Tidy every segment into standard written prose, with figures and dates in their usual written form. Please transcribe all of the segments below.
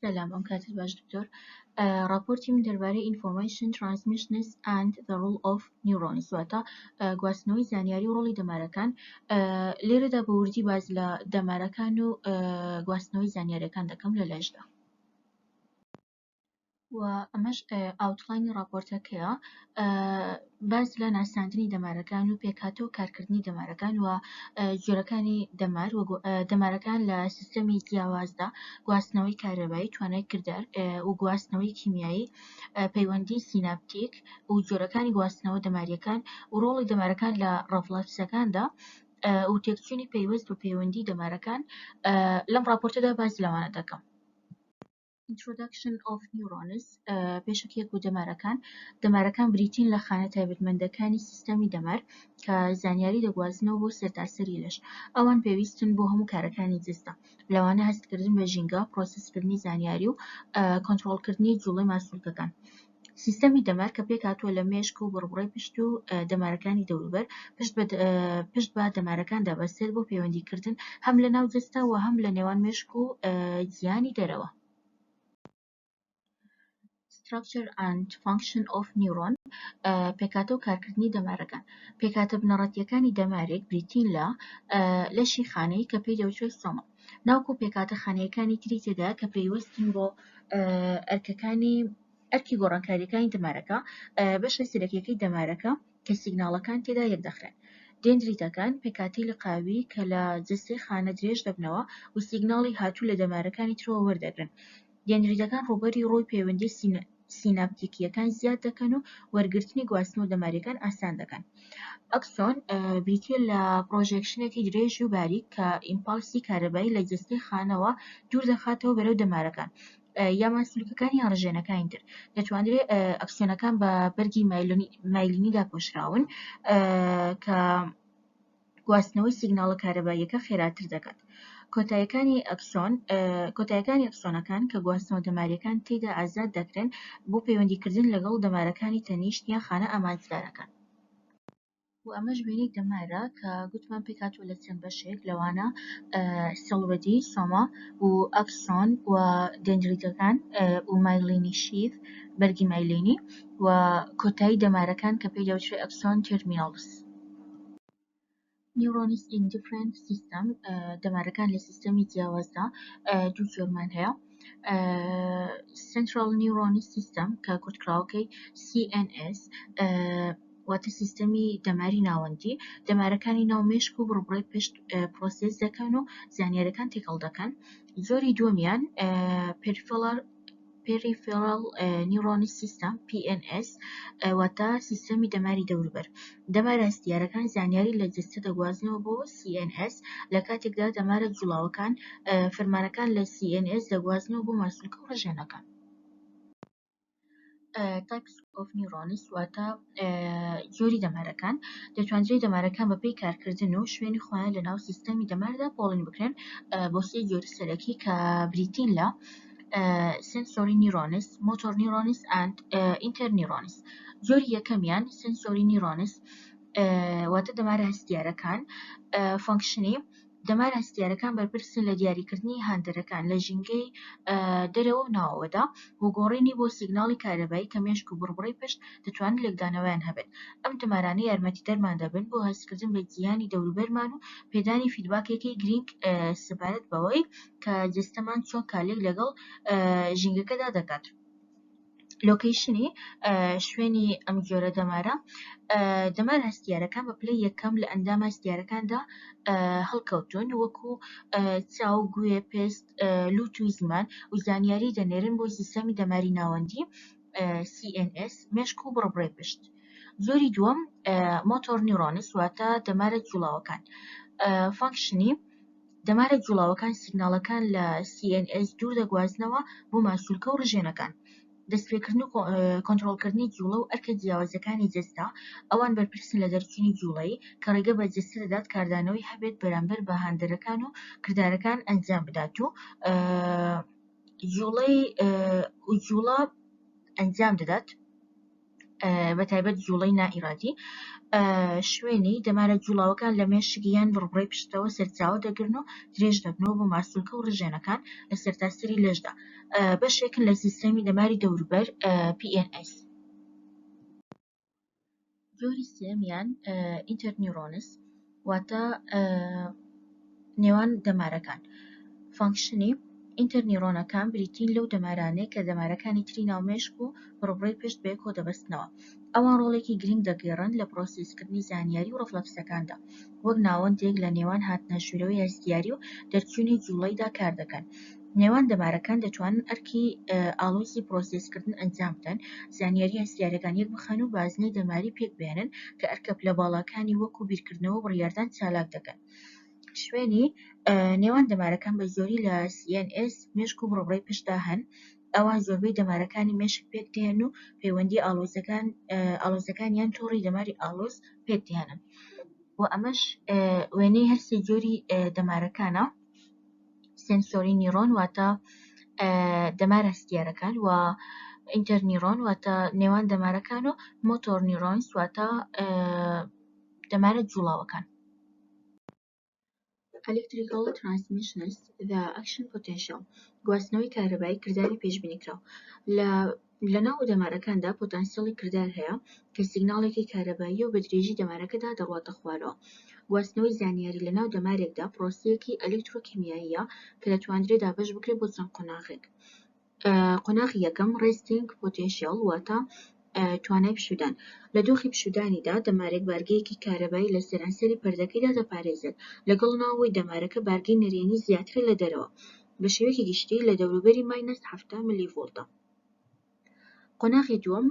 سەلام، ئەم کاتت باش دکتۆر. ڕاپۆرتی من دەربارەی Information Transmissions and the Role of Neurons، واتە گواستنەوەی زانیاری و ڕۆڵی دەمارەکان. لێرەدا بە وردی باس لە دەمارەکان و گواستنەوەی زانیاریەکان دەکەم لە لەشدا. و ئەمەش outline ی ڕاپۆرتەکەیە. باس لە ناساندنی دەمارەکان و پێکهاتە و کارکردنی دەمارەکان و جۆرەکانی دەمار و دەمارەکان لە سیستەمی جیاوازدا، گواستنەوەی کارەبایی، توانای کردار و گواستنەوەی کیمیایی، پەیوەندی سیناپتیک و جۆرەکانی گواستنەوە دەماریەکان و ڕۆڵی دەمارەکان لە ڕەفڵەکسەکاندا و تێکچوونی پەیوەست بە پەیوەندی دەمارەکان. لەم ڕاپۆرتەدا باس لەوانە دەکەم. Introduction of Neurons، پێشەکیەک بۆ دەمارەکان. دەمارەکان بریتین لە خانە تایبەتمەندەکانی سیستەمی دەمار کە زانیاری دەگوازنەوە بۆ سەرتاسەری لەش. ئەوان پێویستن بۆ هەموو کارەکانی جەستە، لەوانە هەستکردن بە ژینگە، پرۆسێسکردنی زانیاری و کۆنترۆڵکردنی جوڵەی ماسولکەکان. سیستەمی دەمار کە پێکهاتووە لە مێشک و بڕبڕەی پشت و دەمارەکانی دەوروبەر، پشت بە دەمارەکان دەبەستێت بۆ پەیوەندیکردن هەم لە ناو جەستە و هەم لە نێوان مێشک و گیانی دەرەوە. Structure and Function of Neuron، پێکهاتە و کارکردنی دەمارەکان. پێکهاتە بنەڕەتییەکانی دەمارێک بریتین لە لەشی خانەی کە پێی دەوترێت سۆما، ناوک و پێکهاتە خانەیەکانی تری تێدایە کە پەیوەستن بۆ ئەرکەکانی ئەرکی گۆڕانکارییەکانی دەمارەکە، بەشە سەرەکییەکەی دەمارەکە کە سیگناڵەکان تێدا یەکدەخرێن. دێندریتەکان پێکهاتەی لقاوی کە لە جەستەی خانە درێژ دەبنەوە و سیگناڵی هاتوو لە دەمارەکانی ترەوە وەردەگرن. دێندریتەکان ڕووبەری ڕووی پەیوەندییە سیناپتیکییەکان زیاد دەکەن و وەرگرتنی گواستنەوە دەمارییەکان ئاسان دەکەن. ئەکسۆن بریتییە لە projection ێکی درێژ و باریک کە ئیمپالسی کارەبایی لە جەستەی خانەوە دوور دەخاتەوە بەرەو دەمارەکان یا ماسولکەکان یان ڕژێنەکانی تر. دەتوانرێت ئەکسۆنەکان بە بەرگی مایلینی داپۆشراون کە گواستنەوەی سیگناڵە کارەباییەکە خێراتر دەکات. کۆتایەکانی ئەکسۆن کۆتایەکانی ئەکسۆنەکان کە گواستنەوە دەماریەکان تێیدا ئازاد دەکرێن بۆ پەیوەندیکردن لەگەڵ دەمارەکانی تەنیشت یان خانە ئامانجدارەکان. و ئەمەش وێنەی دەمارە کە گوتمان پێکهاتووە لە چەند بەشێک، لەوانە cell body، سۆما و ئەکسۆن و دێندریتەکان و myelin sheath، بەرگی مایلینی و کۆتایی دەمارەکان کە پێی دەوترێت axon terminals. Neurons in different system، دەمارەکان لە سیستەمی جیاوازدا. دوو جۆرمان هەیە، Central Neuron System کە کورتکراوەکەی CNS، واتە سیستەمی دەماری ناوەندی. دەمارەکانی ناو مێشک و بڕبڕەی پشت پرۆسێس دەکەن و زانیاریەکان تێکەڵ دەکەن. جۆری دووەمیان Peripheral Neuron System PNS، واتە سیستەمی دەماری دەوروبەر. دەمارە هەستیارەکان زانیاری لە جەستە دەگوازنەوە بۆ CNS، لە کاتێکدا دەمارە جوڵاوەکان فەرمانەکان لە CNS دەگوازنەوە بۆ ماسولکە و ڕژێنەکان. Types of Neurons، واتە جۆری دەمارەکان. دەتوانرێت دەمارەکان بەپێی کارکردن و شوێنی خۆیان لە ناو سیستەمی دەماردا پۆڵین بکرێن بۆ سێ جۆری سەرەکی کە بریتین لە Sensory Neurons، Motor Neurons and Interneurons. جۆری یەکەمیان Sensory Neurons، واتە دەمارە هەستیارەکان. Function ی دەمارە هەستیارەکان بەرپرسن لە دیاریکردنی هاندەرەکان لە ژینگەی دەرەوە و ناوەوەدا و گۆڕینی بۆ سیگناڵی کارەبایی کە مێشک و بڕبڕەی پشت دەتوانن لێکدانەوەیان هەبێت. ئەم دەمارانە یارمەتیدەرمان دەبن بۆ هەستکردن بە گیانی دەوروبەرمان و پێدانی feedback ێکی گرینگ سەبارەت بەوەی کە جەستەمان چۆن کارلێک لەگەڵ ژینگەکەدا دەکات. Location ی شوێنی ئەم جۆرە دەمارە. دەمارە هەستیارەکان بە پلەی یەکەم لە ئەندامە هەستیارەکاندا هەڵکەوتوون، وەکو چاو، گوێ، پێست، لوت و زمان، و زانیاری دەنێرن بۆ سیستەمی دەماری ناوەندی CNS، مێشک و بڕبڕەی پشت. جۆری دووەم Motor Neurons، واتە دەمارە جوڵاوەکان. Function ی دەمارە جوڵاوەکان سیگناڵەکان لە CNS دوور دەگوازنەوە بۆ ماسولکە و ڕژێنەکان. دەستپێکردن و کۆنترۆڵکردنی جوڵە و ئەرکە جیاوازەکانی جەستە. ئەوان بەرپرسن لە دەرچوونی جوڵەیی کە ڕێگە بە جەستە دەدات کاردانەوەی هەبێت بەرامبەر بە هاندەرەکان و کردارەکان ئەنجام بدات و جوڵەی و جوڵە ئەنجام دەدات. بە تایبەت جوڵەی نائیرادی. شوێنی دەمارە جوڵاوەکان لە مێشک یان بڕبڕەی پشتەوە سەرچاوە دەگرن و درێژ دەبنەوە بۆ ماسولکە و ڕژێنەکان لە سەرتاسەری لەشدا. بەشێکن لە سیستەمی دەماری دەوروبەر PNS. جۆری سێیەمیان interneurons واتە نێوان دەمارەکان. function ی interneuron ەکان بریتین لەو دەمارانەی کە دەمارەکانی تری ناو مێشک و بڕبڕەی پشت بەیەکەوە دەبەستنەوە. ئەوان ڕۆڵێکی گرنگ دەگێڕن لە پرۆسێسکردنی زانیاری و ڕەفلەکسەکاندا، وەک ناوەندێک لە نێوان هاتنە ژوورەوەی هەستیاری و دەرچوونی جووڵەیدا کاردەکەن. نێوان دەمارەکان دەتوانن ئەرکی ئاڵۆزی پرۆسێسکردن ئەنجام بدەن، زانیارییە هەستیارەکان یەکبخەن و بازنەی دەماری پێکبهێنن کە ئەرکە پلە باڵاکانی وەکو بیرکردنەوە و بڕیاردان چالاک دەکەن. شوێنی نێوان دەمارەکان بە زۆری لە CNS، مێشک و بڕبڕەی پشتدا هەن. ئەوان زۆربەی دەمارەکانی مێشک پێکدەهێنن و پەیوەندییە ئاڵۆزەکانیان تۆڕی دەماری ئاڵۆز پێکدەهێنن. و ئەمەش وێنەی هەرسێ جۆری دەمارەکانە. sensory neuron واتە دەمارە هەستیارەکان و interneuron واتە نێوان دەمارەکان و motor neurons واتە دەمارە جوڵاوەکان. Electrical Transmissions The Action Potential گواستنەوەی کارەبایی کرداری پێشبینیکراو. لە ناو دەمارەکاندا پۆتانسیەلی کردار هەیە کە سیگناڵێکی کارەباییە و بە درێژی دەمارەکەدا دەڕواتە خوارەوە. گواستنەوەی زانیاری لە ناو دەمارێکدا پرۆسەیەکی ئەلیکترۆکیمیاییە کە دەتواندرێت دابەش بکرێت بۆ چەند قۆناغێک. قۆناغی یەکەم resting potential واتە توانای پشوودان. لە دۆخی پشوودانیدا دەمارێک بارگەیەکی کارەبایی لە سەرانسەری پەردەکەیدا دەپارێزێت، لەگەڵ ناوەوەی دەمارەکە بارگەی نەرێنی زیاترە لە دەرەوە، بە شێوەیەکی گشتی لە دەوروبەری minus 70 ملی ڤۆڵتە. قۆناغی دووەم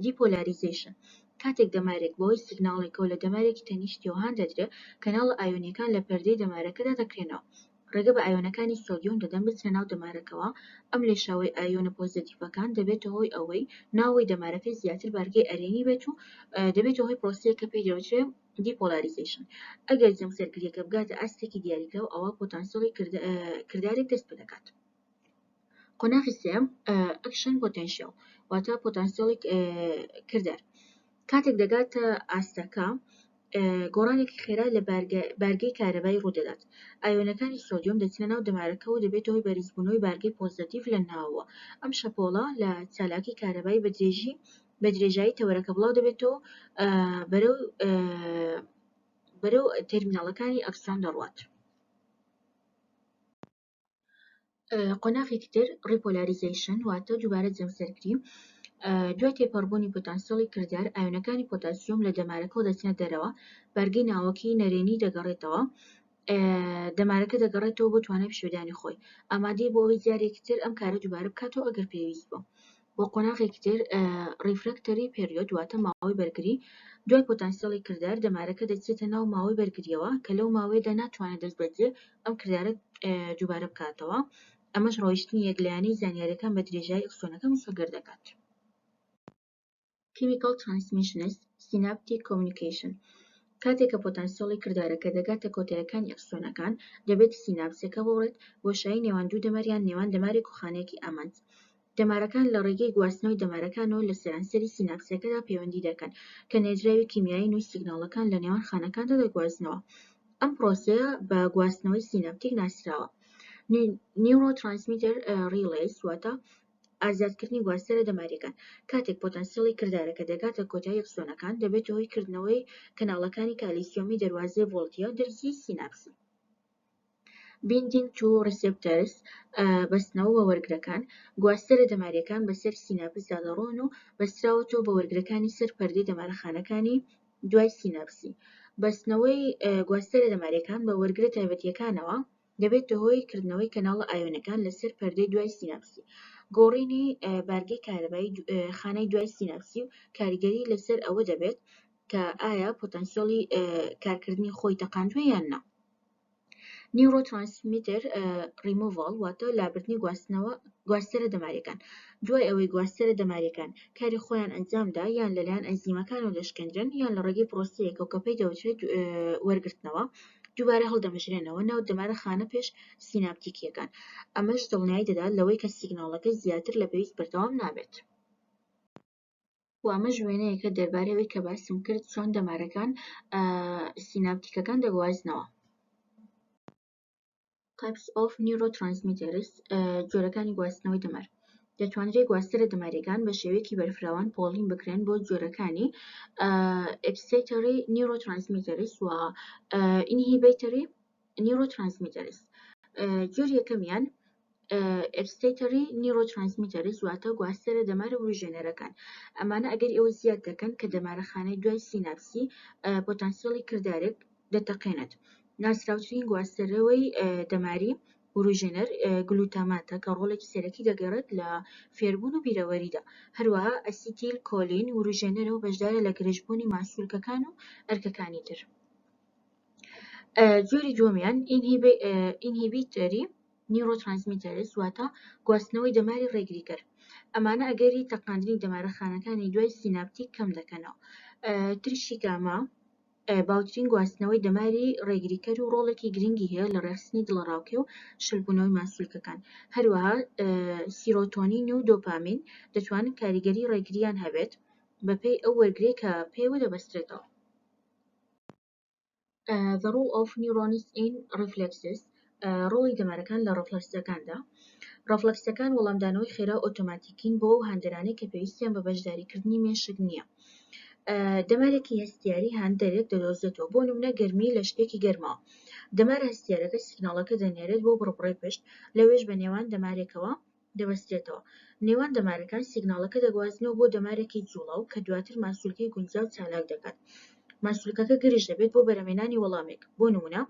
depolarization کاتێک دەمارێک بەهۆی سیگناڵێکەوە لە دەمارێکی تەنیشتیەوە هان دەدرێت، کەناڵە ئایۆنییەکان لە پەردەی دەمارەکەدا دەکرێنەوە، ڕێگە بە ئایۆنەکانی سۆدیۆم دەدەن بچنە ناو دەمارەکەوە. ئەم لێشاوەی ئایۆنە پۆزەتیڤەکان دەبێتە هۆی ئەوەی ناوەوەی دەمارەکە زیاتر بارگەی ئەرێنی بێت و دەبێتە هۆی پرۆسەیەک کە پێی دەوترێت depolarization. ئەگەر جەمسەرگرییەکە بگاتە ئاستێکی دیاریکراو ئەوا پۆتانسیەلی کردارێک دەست پێدەکات. قۆناغی سێیەم action potential واتە پۆتانسیەلی کردار. کاتێک دەگاتە ئاستەکە گۆڕانێکی خێرا لە بارگەی کارەبایی ڕوودەدات. ئایۆنەکانی سۆدیۆم دەچنە ناو دەمارەکەوە و دەبێتە هۆی بەرزبوونەوەی بارگەی پۆزەتیڤ لە ناوەوە. ئەم شەپۆڵە لە چالاکی کارەبایی بە درێژایی تەوەرەکە بڵاو دەبێتەوە بەرەو تەرمیناڵەکانی ئەکسۆن دەڕوات. قۆناغێکی تر repolarization واتە دووبارە جەمسەرگری. دوای تێپەڕبوونی پۆتانسیەلی کردار ئایۆنەکانی پۆتاسیۆم لە دەمارەکەوە دەچنە دەرەوە، بارگەی ناوەکی نەرێنی دەگەڕێتەوە، دەمارەکە دەگەڕێتەوە بۆ توانای پشوودانی خۆی، ئامادەیە بۆ ئەوەی جارێکی تر ئەم کارە دووبارە بکاتەوە ئەگەر پێویست بوو. بۆ قۆناغێکی تر refractory period واتە ماوەی بەرگری. دوای پۆتانسیەلی کردار دەمارەکە دەچێتە ناو ماوەی بەرگریەوە کە لەو ماوەیەدا ناتوانێت دەستبەجێ ئەم کردارە دووبارە بکاتەوە. ئەمەش ڕۆیشتنی یەکلایەنەی زانیاریەکان بە درێژایی ئەکسۆنەکە مسۆگەر دەکات. Chemical Transmissions Synaptic Communication کاتێک کە پۆتانسیەلی کردارەکە دەگاتە کۆتایەکانی ئەکسۆنەکان، دەبێت سیناپسەکە ببڕێت، بۆشایی نێوان دوو دەمار یان نێوان دەمارێک و خانەیەکی ئامانج. دەمارەکان لە ڕێگەی گواستنەوەی دەمارەکانەوە لە سەرانسەری سیناپسەکەدا پەیوەندی دەکەن، کە نێردراوی کیمیایین و سیگناڵەکان لە نێوان خانەکاندا دەگوازنەوە. ئەم پرۆسەیە بە گواستنەوەی سیناپتیک ناسراوە. Neurotransmitter Release واتە ئازادکردنی گواستەرە دەمارییەکان. کاتێک پۆتانسیەلی کردارەکە دەگاتە کۆتایی ئەکسۆنەکان، دەبێتە هۆی کردنەوەی کەناڵەکانی کالیسیۆمی دەروازەی ڤۆڵتیە دەرزی سیناپسی. Binding to Receptors بەستنەوە بە وەرگرەکان. گواستەرە دەمارییەکان بەسەر سیناپسدا دەڕۆن و بەستراوەتەوە بە وەرگرەکانی سەر پەردەی دەمارەخانەکانی دوای سیناپسی. بەستنەوەی گواستەرە دەمارییەکان بە وەرگرە تایبەتییەکانەوە دەبێتە هۆی کردنەوەی کەناڵە ئایۆنەکان لەسەر پەردەی دوای سیناپسی، گۆڕینی بارگەی کارەبایی خانەی دوای سیناپسی و کاریگەری لەسەر ئەوە دەبێت کە ئایا پۆتانسیەلی کارکردنی خۆی تەقاندووە یان نا. نیورۆترانسمیتەر ڕیموڤاڵ واتە لابردنی گواستنەوە گواستەرە دەماریەکان. دوای ئەوەی گواستەرە دەماریەکان کاری خۆیان ئەنجامدا یان لەلایەن ئەنزیمەکانەوە دەشکێندرێن یان لە ڕێگەی پرۆسەیەکەوە کە پێی دەوترێت وەرگرتنەوە دووبارە هەڵدەمژرێنەوە ناو دەمارە خانە پێش سیناپتیکیەکان. ئەمەش دڵنیایی دەدات لەوەی کە سیگناڵەکە زیاتر لە پێویست بەردەوام نابێت. و ئەمەش وێنەیەکە دەربارەی ئەوەی کە باسم کرد چۆن دەمارەکان سیناپتیکەکان دەگوازنەوە. Types of Neurotransmitters جۆرەکانی گواستنەوەی دەمار. دەتوانرێت گواستەرە دەماریەکان بە شێوەیەکی بەرفراوان پۆڵین بکرێن بۆ جۆرەکانی Excitatory Neurotransmitters و Inhibitory Neurotransmitters. جۆری یەکەمیان Excitatory Neurotransmitters واتە گواستەرە دەمارە وروژێنەرەکان. ئەمانە ئەگەری ئەوە زیاد دەکەن کە دەمارەخانەی دوای سیناپسی پۆتانسیەلی کردارێک دەتەقێنێت. ناسراوترین گواستەرەوەی دەماری وروژێنەر گلوتاماتە کە ڕۆڵێکی سەرەکی دەگێڕێت لە فێربوون و بیرەوەریدا. هەروەها ئەسیتیل کۆلین وروژێنەرە و بەشدارە لە گرژبوونی ماسولکەکان و ئەرکەکانی تر. جۆری دووەمیان Inhibitory Neurotransmitters واتە گواستنەوەی دەماری ڕێگریکەر. ئەمانە ئەگەری تەقاندنی دەمارەخانەکانی دوای سیناپتیک کەم دەکەنەوە. ترشی گاما باوترین گواستنەوەی دەماری ڕێگریکەر و ڕۆڵێکی گرنگی هەیە لە ڕێکخستنی دڵەڕاوکێ و شلبوونەوەی ماسولکەکان. هەروەها سیرۆتۆنین و دۆپامین دەتوانن کاریگەری ڕێگرییان هەبێت بەپێی ئەو وەرگرەی کە پێوە دەبەسترێتەوە. The role of neurons in reflexes ڕۆڵی دەمارەکان لە ڕەفلەکسەکاندا. ڕەفلەکسەکان وەڵامدانەوەی خێرا و ئۆتۆماتیکین بۆ ئەو هاندەرانەی کە پێویستیان بە بەشداریکردنی مێشک نییە. دەمارێکی هەستیاری هاندەرێک دەدۆزێتەوە، بۆ نمونە گەرمی لە شتێکی گەرمەوە. دەمارە هەستیارەکە سیگناڵەکە دەنێرێت بۆ بڕبڕەی پشت، لەوێش بە نێوان دەمارێکەوە دەبەسترێتەوە. نێوان دەمارەکان سیگناڵەکە دەگوازنەوە بۆ دەمارێکی جوڵاو کە دواتر ماسولکەی گونجاو چالاک دەکات. ماسولکەکە گرژ دەبێت بۆ بەرهەمهێنانی وەڵامێک، بۆ نمونە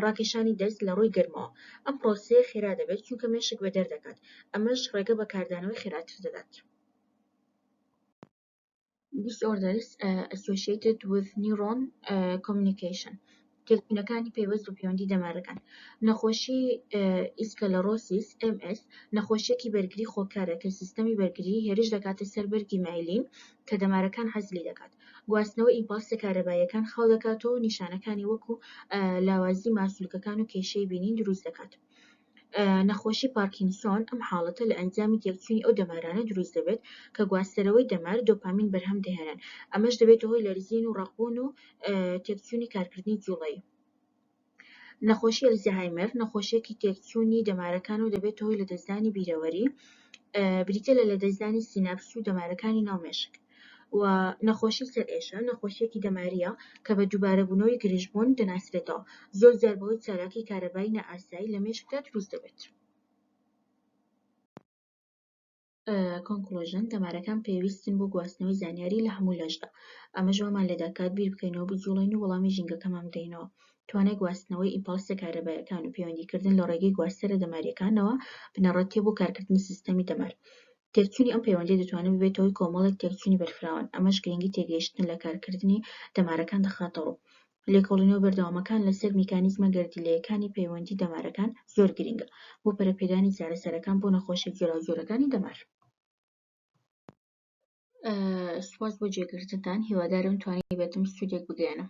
ڕاکێشانی دەست لە ڕووی گەرمەوە. ئەم پرۆسەیە خێرا دەبێت چونکە مێشک بەدەر دەکات، ئەمەش ڕێگە بە کاردانەوەی خێراتر دەدات. Disorders associated with neuron communication تێکچوونەکانی پەیوەست بە پەیوەندی دەمارەکان. نەخۆشی ئیسکەلەرۆسیس، MS، نەخۆشییەکی بەرگری خۆکارە کە سیستەمی بەرگری هێرش دەکاتە سەر بەرگی مایلین کە دەمارەکان عەزلی دەکات. گواستنەوەی ئیمپاڵسە کارەباییەکان خاو دەکاتەوە و نیشانەکانی وەکو لاوازی ماسولکەکان و کێشەی بینین دروست دەکات. نەخۆشی پارکینسۆن، ئەم حاڵەتە لە ئەنجامی تێکچوونی ئەو دەمارانە دروست دەبێت کە گواستەرەوەی دەمار دۆپامین بەرهەم دەهێنن، ئەمەش دەبێتە هۆی لەرزین و ڕەقبوون و تێکچوونی کارکردنی جوڵەیی. نەخۆشی ئەلزەهایمەر، نەخۆشییەکی تێکچوونی دەمارەکان و دەبێتە هۆی لەدەستدانی بیرەوەری، بریتییە لە لەدەستدانی سیناپس و دەمارەکانی ناو مێشک. و نەخۆشی سەرئێشە، نەخۆشییەکی دەمارییە کە بە دووبارەبوونەوەی گرژبوون دەناسرێتەوە، زۆرجار بەهۆی چالاکی کارەبایی نائاسایی لە مێشکدا دروست دەبێت. Conclusion، دەمارەکان پێویستن بۆ گواستنەوەی زانیاری لە هەموو لەشدا، ئەمەش وامان لێدەکات بیر بکەینەوە، بجوڵێین و وەڵامی ژینگەکەمان بدەینەوە. توانای گواستنەوەی ئیمپاڵسە کارەباییەکان و پەیوەندیکردن لە ڕێگەی گواستەرە دەمارییەکانەوە بنەڕەتییە بۆ کارکردنی سیستەمی دەمار. تێکچوونی ئەم پەیوەندییە دەتوانێت ببێتە هۆی کۆمەڵێک تێکچوونی بەرفراوان، ئەمەش گرنگی تێگەیشتن لە کارکردنی دەمارەکان دەخاتە ڕوو. لێکۆڵینەوە بەردەوامەکان لەسەر میکانیزمە گەردیلەیەکانی پەیوەندی دەمارەکان زۆر گرنگە بۆ پەرەپێدانی چارەسەرەکان بۆ نەخۆشیە جۆراوجۆرەکانی دەمار. سوپاس بۆ گوێگرتنتان، هیوادارم توانیبێتم سوودێک بگەیەنم.